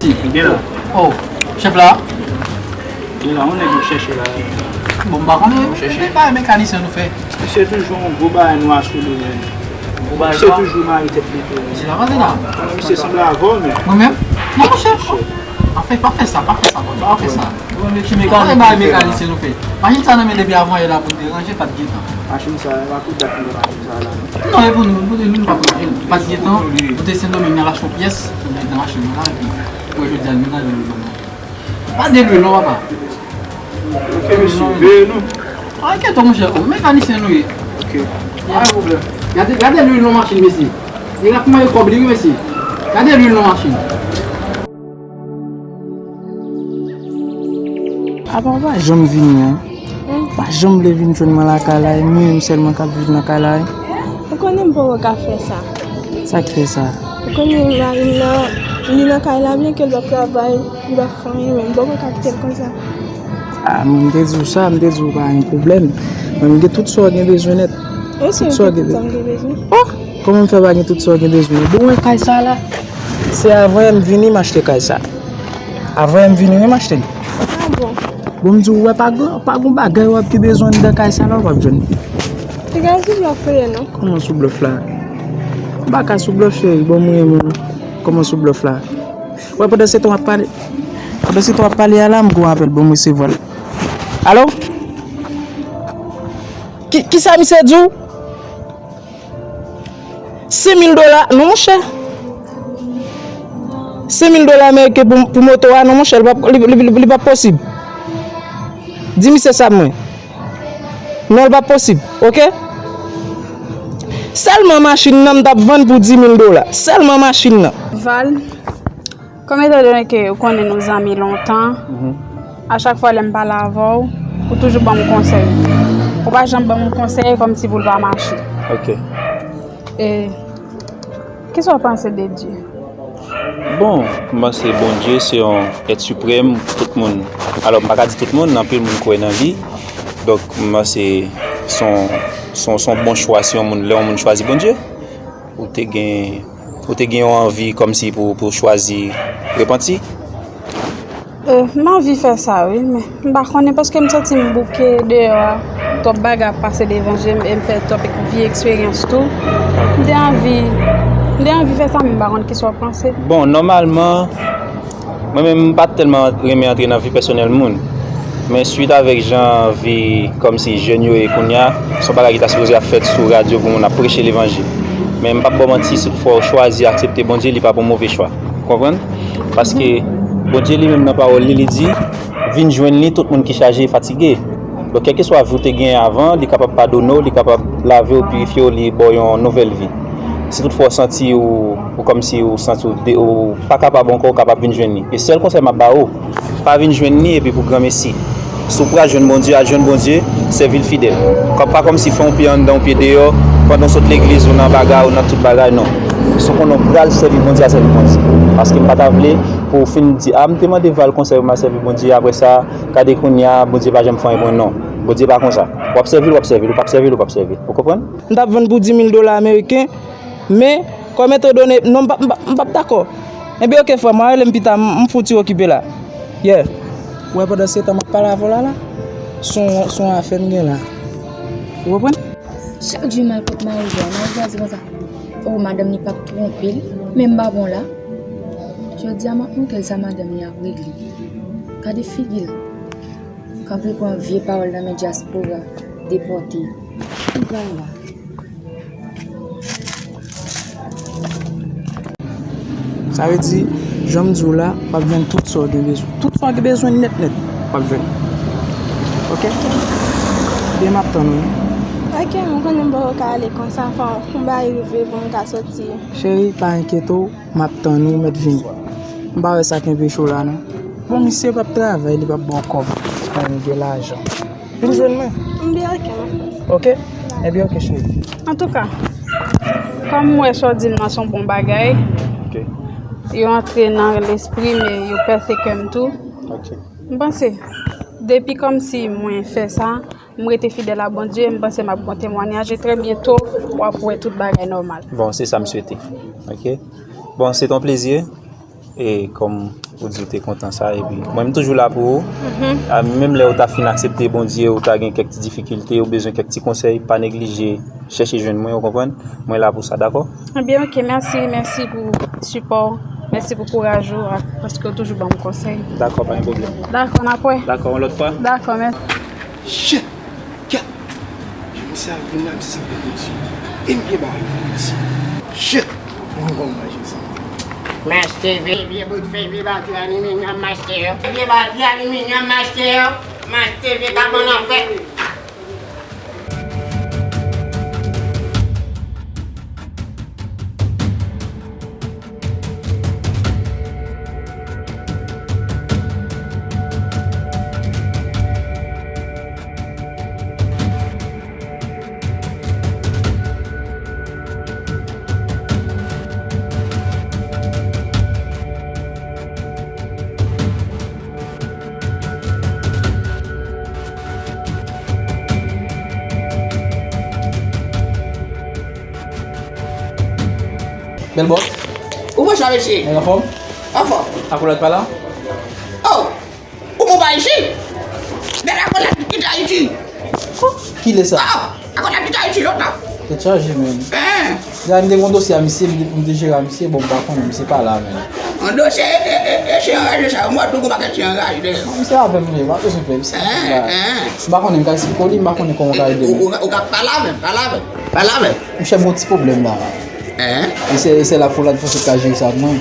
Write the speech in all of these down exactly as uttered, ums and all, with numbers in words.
Li gen la. Oh, chèf la? Li la, yon nèg m ap chèche la. Bon, m pa konnen, men bagay mekanisyen nou fè. Misye toujou yon gwo bagay nwa sou li, men. Misye toujou mare tèt li tou. Misye la pase la. Misye sanble avè w, men. Mwen menm? Non, monchè. Anfen, pa fè sa, pa fè sa, pa fè sa. Ou menm ti mekanik. Anfen, bagay mekanisyen nou fè. Machin sa nan men depi avan yè la pou n te ranje, pa t gen tan. Machin sa, e pa pou dat nou wè machin sa la. Non, e pou nou, pou nou, nou pa pou nou. Pa t gen tan, nou te Sendomeng, n al achte yon pyès, nou mete nan machin nan la, epi pou jodi a, nou gade nou ban nou. Pa delwil non, papa. Ok, mesye, veye nou. Ah, enkyèt ou, monchè, oh, mekanisyen nou ye. Ok. Pa gen pwoblèm. Gade, gade lwil nan machin, mesye. Nèg la ap manje kòb li, wi, mesye. Gade lwil nan machin. Apa w pa janm vini an? Hmm? Pa janm vle vin jwenn mwen lakay la, e mwen menm sèlman k ap viv nan kay la, wi. Ou konnen m poko ka fè sa. Sa k fè sa? Ou konnen mari m nan, li nan kay la, byen ke l p ap travay, li p ap fè anyen, men m poko ka kite l konsa. Ah, mwen, m te di w sa, m te di w pa gen pwoblèm. Mwen, m gen tout sa w gen bezwen nèt. Tout sa w gen bezwen. Oh! Kòman m fè pa gen tout sa w gen bezwen? Bon, wè kay sa la. Se avan yè m vini, m achte kay sa. Avan yè m vini, wi, m achte l. Ah bon? Bon, m di w, wè, pa gen, pa gen bagay w ap gen bezwen anndan kay sa la, w p ap jwenn. Piga sou blòf ou ye, non? Kòman sou blòf la? M pa ka sou blòf, cheri. Bon, mwen, mwen, kòman sou blòf la? Wè, pandan se tan w ap pale, pandan se tan w ap pale a la, m gen yon apèl, bon, m resevwa l. Alo? Ki, kisa misye di w? Senk mil dola, non, monchè. Senk mil dola ameriken pou, pou moto a, non, monchè, li p ap, li, li, li, li p ap posib. Di misye sa pou mwen. Non, li p ap posib, oke? Sèlman machin nan m t ap vann pou dis mil dola. Sèlman machin nan. Val, kòm etandone ke ou konnen nou zanmi lontan, a chak fwa lè m pale avè w, ou toujou ban m konsèy. Ou pa janm ban m konsèy kòmsi pou l pa mache. Ok. E kisa w panse de Dye? Bon, m panse Bondye se yon èt siprèm, tout moun, alò, m pa ka di tout moun, anpil moun kwè nan li. Donk, m panse se yon, se yon, se yon bon chwa si yon moun, lè yon moun chwazi Bondye. Ou te gen, ou te gen yon anvi kòmsi pou, pou chwazi repanti? E, m anvi fè sa, wi, men m pa konnen paske m santi m bouke deyò a. Twòp bagay ap pase devan je m e m fè twòp ek-, vye eksperyans tou. M te anvi, m te anvi fè sa, men m pa konn kisa w panse. Bon, nòmalman, mwen menm, m pa t tèlman renmen antre nan vi pèsonèl moun. Men swit avèk jan vi kòmsi jèn yo ye kounye a, se yon bagay ki ta sipoze ap fèt sou radyo pou moun ap preche levanjil. Men m p ap ba w manti, si toutfwa w chwazi aksepte Bondye, li pa pou move chwa. Ou konprann? Paske Bondye li menm nan pawòl li, li di, vin jwenn li tout moun ki chaje e fatige. Donk, kèlkeswa vi w te genyen avan, li kapab padone w, li kapab lave w, pirifye w, li ba w yon nouvèl vi. Si toutfwa w santi w, ou kòmsi ou santi w de-, ou pa kapab ankò, ou kapab vin jwenn li. E sèl konsèy m ap ba ou, pa vin jwenn li epi pou granmesi. Si w pral jwenn Bondye, al jwenn Bondye, sèvi l fidèl. Kòm, pa kòmsi fè yon pye anndan, yon pye deyò, pandan w sot legliz, ou nan bagay, ou nan tout bagay, non. Si w konnen w pral sèvi Bondye, al sèvi Bondye. Paske m pa ta vle pou w fin di, a, m te mande Val konsèy pou m al sèvi Bondye, apre sa, gade kounye a, Bondye pa janm fè anyen pou mwen, non. Bondye pa konsa. W ap sèvi l, w ap sèvi l, ou p ap sèvi l, ou p ap sèvi l. Ou konprann? M t ap vann pou dis mil dola ameriken, men, kòm etandone, non, m p ap, m p ap, m p ap dakò. Ebyen, oke, frè m, w a rele m pita, m, m fouti okipe la. Yeah. Ou wè, pandan se tan m ap pale avè w la, la, se yon, se yon afè m gen la. Ou konprann? Chak jou m al kot Marijwa, Marijwa di konsa, o, madanm li p ap twonpe l, men m pa bon la. Jodi a, m ap montre l sa madanm li ap regle. Gade figi l. K ap reprann vye pawòl nan men dyaspora, depòte. Li pral la. Sa vle di, jan m di w la, w ap jwenn tout sa w gen bezwen. Tout sa w gen bezwen nèt nèt, w ap jwenn. Oke? Byen, m ap tann ou, wi. Oke, m konnen m poko ka ale konsa, fò yon bagay rive pou m ka soti. Cheri, pa enkyete w, m ap tann ou, mèt vini. M pa wè sa k enpeche w la, non. Bon, misye p ap travay, li p ap ba w kòb. Li pa gen lajan. Vin jwenn mwen. M byen, oke, m ap fè sa. Oke? Ebyen, oke, cheri. Antouka, kòm m wè sa w di m nan se yon bon bagay, oke, yo antre nan lespri m e yo pèse kè m tou. Oke. M panse, depi kòmsi mwen fè sa, m rete fidèl a Bondye, m panse m ap gon temwanyaj e trè byento, w ap wè tout bagay nòmal. Bon, se sa m swete. Oke? Bon, se yon plezi. E kòm ou di ou te kontan sa, epi mwen, m toujou la pou ou. A, menm lè ou ta fin aksepte Bondye, ou ta gen kèk ti difikilte, ou bezwen kèk ti konsèy, pa neglije chèche jwenn mwen, ou konprann? Mwen la pou sa, dakò? Ebyen, oke, mèsi, mèsi pou sipò w, mèsi pou kouraj ou, a, paske w toujou ban m konsèy. Dakò, pa gen pwoblèm. Dakò, n ap wè. Dakò, yon lòt fwa. Dakò, mèsi. Shit! Kèt! Jan misye ap vin la, misye sanble bondye. E m byen ba li, mesye. Shit! Mwen konn manje sa. Mache vye, vye bout fè, vye batri aliminyòm, mache yo. Vye batri aliminyòm, mache yo. Mache vye kabann an fè. Bèl bòs. Ou konsa, mesye? Nèg anfòm? Anfòm. Akolòt pa la? Oh! Ou bon pa isit? Nèg akolòt kite Ayiti. Kilè sa? Ah! Akolòt kite Ayiti lontan. Tèt chaje, menm. Hein? Deja m te gen yon dosye a misye, m te, m te jere a misye, bon, m pa konnen, misye pa la, menm. Yon dosye, e, e, e, e, se anraje sa, mwen tou gon pakèt se anraje dèyè. Non, misye avè m, li, m pa bezwen pè, misye pa la. Hein, hein. M pa konnen, m ka esplike w li, m pa konnen kòman w ka ede m. Ou, ou, ou ka pale avè m, pale avè m, pale avè m. Monchè, m gon ti pwoblèm la. Hein? E se, e se la pou la, pou se ka jere sa pou mwen.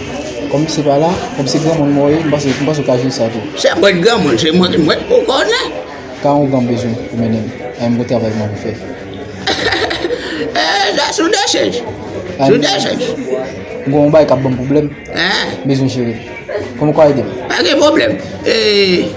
Kòm misye pa la, kòm se granmoun mwen ye, m panse, m panse w ka jere sa tou. Se mwen granmoun, se mwen ki mwen pou konnen. Ka yon gran bezwen pou mennen m. An m gon travay mwen pou fè. Eh, sa sou de chèch. Sou de chèch. M gon yon bagay k ap ban m pwoblèm. Hein? Bezwen jere. Kòman w ka ede m? Pa gen pwoblèm. Eh,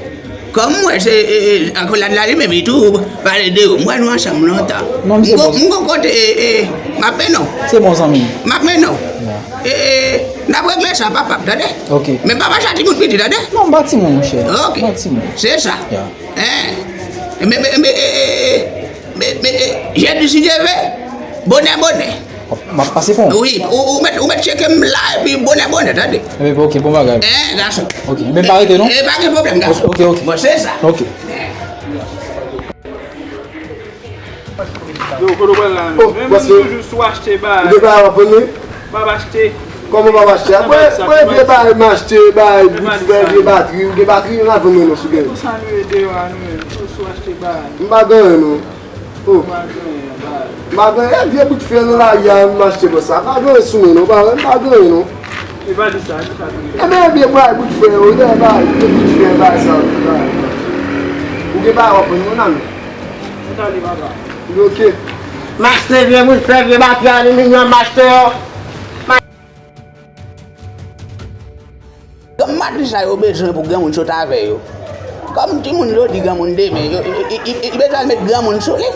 kòm mwen se, eh, eh, akolad la li menm li tou pale de ou. Mwen nou ansanm lontan. Non, misye bòs. M gon kote, eh, eh, m ap mennen w. Se bon zanmi m. M ap mennen w. Ya. Eh, eh, n ap regle sa, papa, tande? Ok. Men papa sa timoun piti, tande? Non, m pa timoun, monchè. Ok. M pa timoun. Se sa. Ya. Hein? Men, men, men, eh, eh, eh, men, men, eh, jedi si Dye vle, bonè, bonè. M ap pase pou ou. Wi, ou, ou mèt, ou mèt tcheke m la, epi bonè, bonè, tande? Enben, ok, bon bagay. Hein, gason. Ok, men pa rete, non? E, e, pa gen pwoblèm, gason. Ok, ok. Bon, se sa. Ok. Yo, kote w pral la, menm? Oh, menm toujou sou achte bagay. Ou gen bagay w ap vann, wi? M ap achte. Kòman w ap achte? Mwen, mwen vye bagay m achte, bagay bout fè, vye batri. Ou gen batri, m ap vann mwen non, si w gen. Konsa nou ye deyò a, nou menm, nou sou achte bagay. M pa gen anyen, non. Oh. M pa gen anyen, bagay. M pa gen anyen, vye bout fè nan lari a, m achte bò sa. M pa gen anyen sou mwen, non, pa, m pa gen anyen, non. E pa di sa, di sa tou. Enben, vye bagay bout fè yo, vye bagay, vye bout fè, bagay sa, bagay. Ou gen bagay w ap vann, non, nan men. Mwen tande, papa. Li oke. M achte vye bout fè, vye batri aliminyòm, m achte yo. Granm matris la yo bezwen pou granmoun sot avè yo. Kòm timoun jodi, granmoun demen, yo, yo, yo, yo, yo bezwen al met granmoun sou li.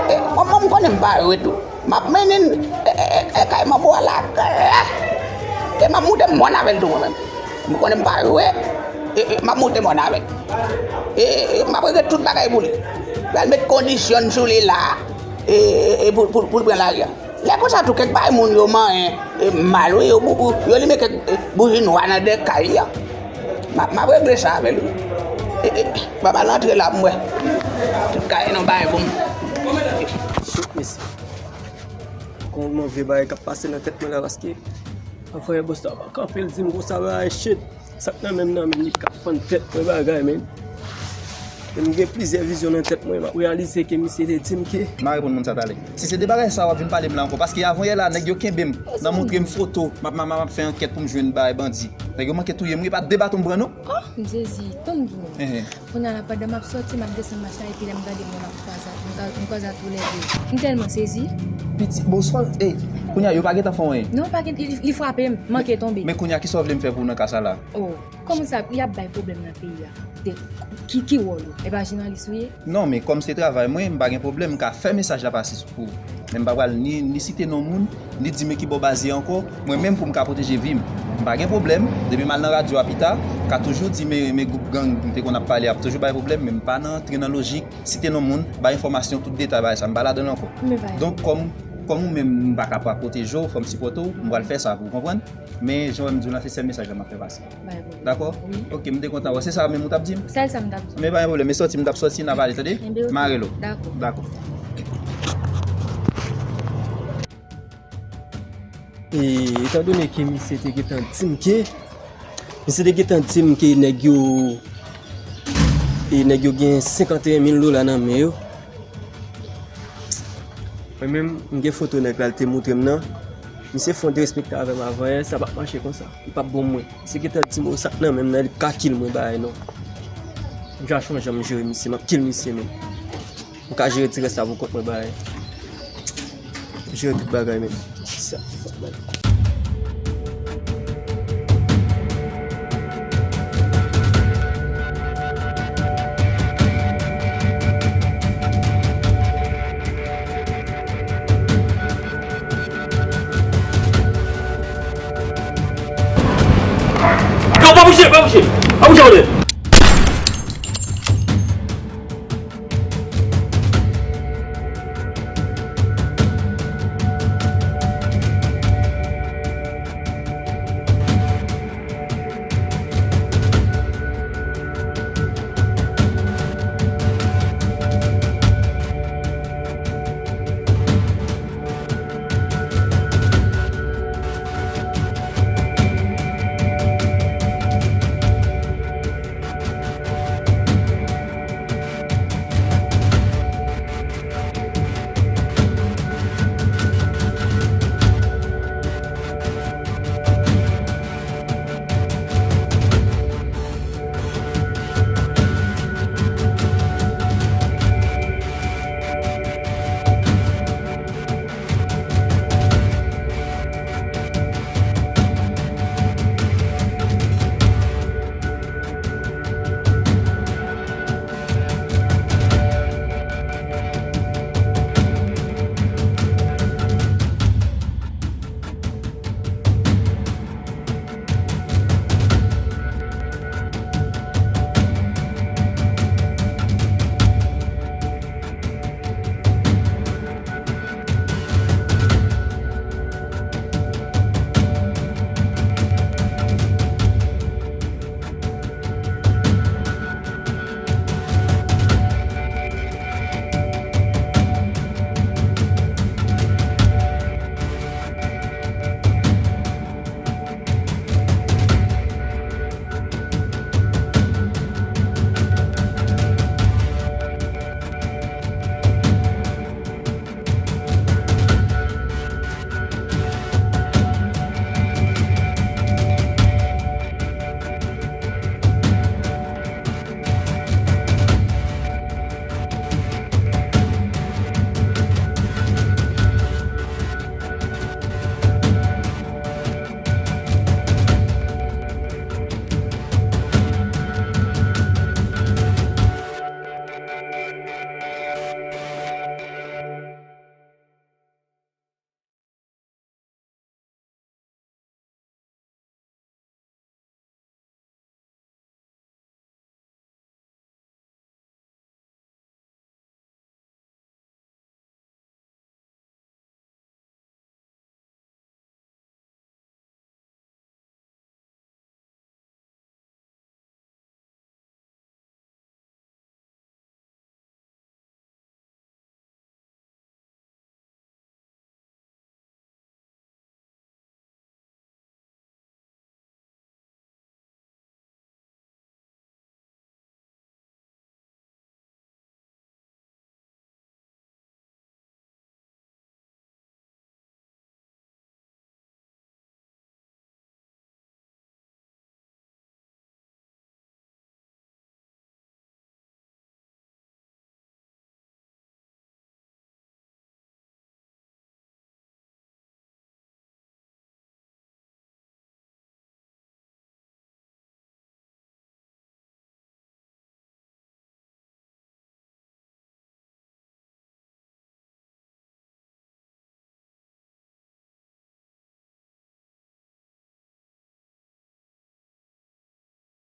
E, mwen, mwen, m konnen m pa jwe tou. M ap mennen l, e, e, e, e, kay manbo a la, e, e m ap moute mòn avè l tou mwen menm. M konnen m pa jwe, e, e, m ap moute mòn avè l. E, e, m ap regle tout bagay pou li. Pral met kondisyon sou li la, e, e, e, pou, pou, pou l pran lari a. Lè konsa tou, kèk bagay moun yo manyen, e, mal, wi, yo, bou-, bou-, yo limen kèk, e, bouji nwa nan de kay an. M ap, m ap regle sa avè l, wi. E, e, m ap al antre la, m wè. Tout kay nan bagay pou m. Shit, mesye. Gon vye bagay k ap pase nan tèt mwen la, paske anvan yè bòs la pa kanpe, l di m konsa, bagay shit. Sa k nan men m nan, men li k ap fann tèt mwen bagay, men. Men m gen plizyè vizyon nan tèt mwen, m ap reyalize ke misye te di m ke. M a reponn moun sa talè. Si se de bagay sa w ap vin pale m la ankò, paske avan yè la, nèg yo kenbe m nan montre m foto, m ap, m ap, m ap fè ankèt pou m jwenn bagay bandi. Nèg yo manke touye m, wi, pa de baton m pran non. Oh, m sezi, tann pou mwen. Ehe. Kounye a la, pandan m ap sòti, m ap desann mach la, epi lè m gade, m wè m ap kwaze, m ka-, m kwaze ak toulède. M tèlman sezi. Piti, bonswa. Ey, kounye a, yo pa gentan fè w anyen? Non, pa gen, li, li frape m, m manke tonbe. Men kounye a, kisa w vle m fè pou w nan ka sa la? Oh, kòman sa, y ap bay pwoblèm nan peyi a? De, ki, ki wòl ou? E pa jounalis ou ye? Non, men kòm se travay mwen, m pa gen pwoblèm, m ka fè mesaj la pase pou ou. Men m pa pral ni, ni site non moun, ni di men ki bò baz ye ankò. Mwen menm, pou m ka pwoteje vi m, m pa gen pwoblèm. Depi m al nan radyo a pita, m ka toujou di men, men gwoup gang m te konn ap pale ap toujou bay pwoblèm, men m pa nan antre nan lojik site non moun, bay enfòmasyon, tout detay bagay sa, m pa ladan l ankò. Donk, kòm, Kòm ou menm, m pa ka pa pwoteje w, fò m sipòte w, m pral fè sa pou w konprann. Men, jan w wè m di w lan, se sèl mesaj la m ap fè pase. Bay pwoblèm. Dakò? Wi. Ok, m te kontan wè w. Se sa menm ou t ap di m? Sèl sa m t ap di w. Men pa gen pwoblèm. Men sòti, m t ap sòti, n a pale, tande? Enben, ok. Mare l. Dakò. Dakò. E, etandone ke misye te gentan di m ke, misye te gentan di m ke nèg yo, e, nèg yo gen senkanteyen mil dola nan men yo. Mwen menm, m gen foto nèg la, l te montre m nan. Misye fè yon derespekte avè m avan yè, sa p ap mache konsa. Li p ap bon mwen. Misye gentan di m, o, sa k nan men m nan, li p ka kil mwen bagay non. M ja sonje jan m jere misye, m ap kil misye menm. M ka jere ti rès la pou kont mwen, bay. Jere tout bagay, men. Sa, sa, bay. Yo, pa bouje, pa bouje. Pa bouje, pa bouje.